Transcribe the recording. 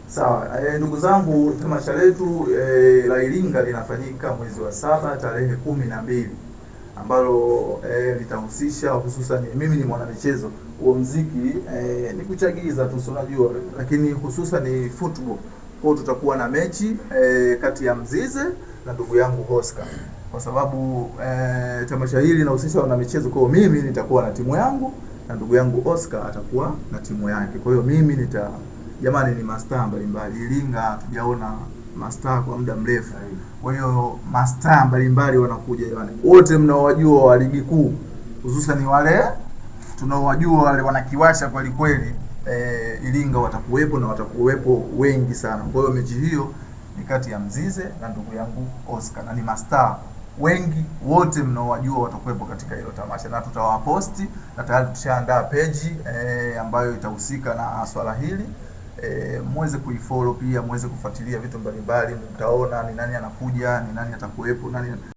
Sawa, ndugu zangu, tamasha letu la Iringa linafanyika mwezi wa 7 tarehe 12 ambalo litahusisha hususan, mimi ni mwanamichezo huo mziki ni kuchagiza tu, si unajua, lakini hususan ni football. Kwa hiyo tutakuwa na mechi kati ya Mzize na ndugu yangu Oscar, kwa sababu tamasha hili linahusisha wanamichezo. Kwa hiyo mimi nitakuwa na timu yangu na ndugu yangu Oscar atakuwa na timu yake. Kwa hiyo mimi nita, jamani, ni mastaa mbalimbali Iringa, hatujaona mastaa kwa muda mrefu. Kwa hiyo mastaa mbalimbali wanakuja jamani, wote mnaowajua wa ligi kuu, hususan wale tunaowajua wale wanakiwasha kweli kweli, Iringa watakuwepo na watakuwepo wengi sana. Kwa hiyo mechi hiyo ni kati ya Mzize na ndugu yangu Oscar, na ni mastaa wengi wote mnaowajua watakuwepo katika hilo tamasha, na tutawaposti na tayari tushaandaa peji ambayo itahusika na swala hili. Muweze kuifollow pia muweze kufuatilia vitu mbalimbali, mtaona ni nani anakuja, ni nani atakuwepo, nani.